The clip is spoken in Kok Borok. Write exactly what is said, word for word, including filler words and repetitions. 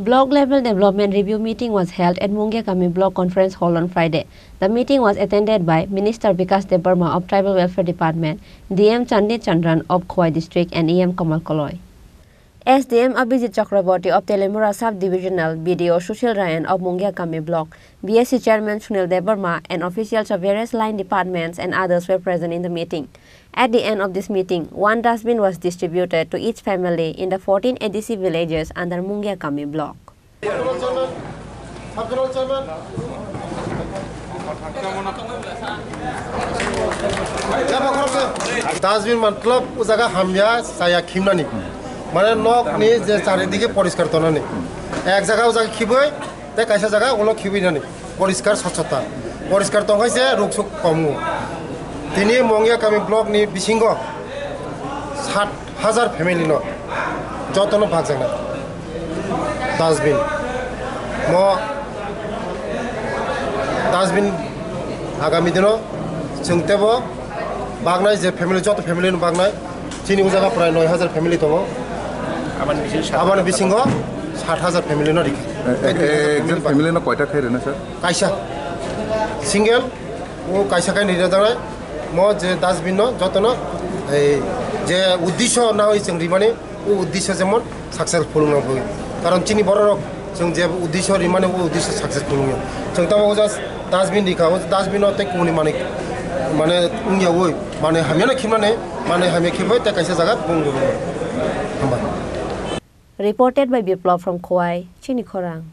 Block level development review meeting was held at Mungiakami Block Conference Hall on Friday. The meeting was attended by Minister Bikash Debbarma of Tribal Welfare Department, D M Chandni Chandran of Khowai District and E M Kamal Koloi. S D M Abhijit Chakraborty of Telemura Sub-Divisional, B D O Sushil Rayan of Mungiakami Block, B S C Chairman Sunil Debbarma and officials of various line departments and others were present in the meeting. At the end of this meeting, one dustbin was distributed to each family in the fourteen A D C villages under Mungiakami Block. Dustbin matlab o jaga hamya chaya khimnani. Mane nok ni je charidike poriskar tonani. Ek jaga o jaga khiboi, te kaisa jaga ulo khibui nani. Poriskar sochota. Poriskar tongkhaise ruksuk komu. Tini Mungiakami block ni bisingo sat hajar family no jotono bhagjaknai dustbin. Mo dustbin agami dino chwng tebo bagnai je family, joto family no bagnai chini o jaga prai noi hajar family tongo. Aboni bisingo sat hajar. Aboni bisingo sat hajar family no rikha. E, e, e, exact family no koita khai rwna, sir? Kaisa single. O kaisa kainwi rijak nai, mo je dustbin no jotono, ei, je uddisho na hoi chwng rimani, o uddisho jemon successful wngna bagwi. Karon chini bororok chwng je uddisho rimani, o uddisho successful wngya. Chwng tamo o just dustbin rikha, o dustbin no tei kuni manwi, mane wngya oi, manwi hamya no khimnani, manwi hamya khimwi tei kaisa jaga bung rwmani. Hambai. Reported by Biplab from Khowai, Chini Khorang.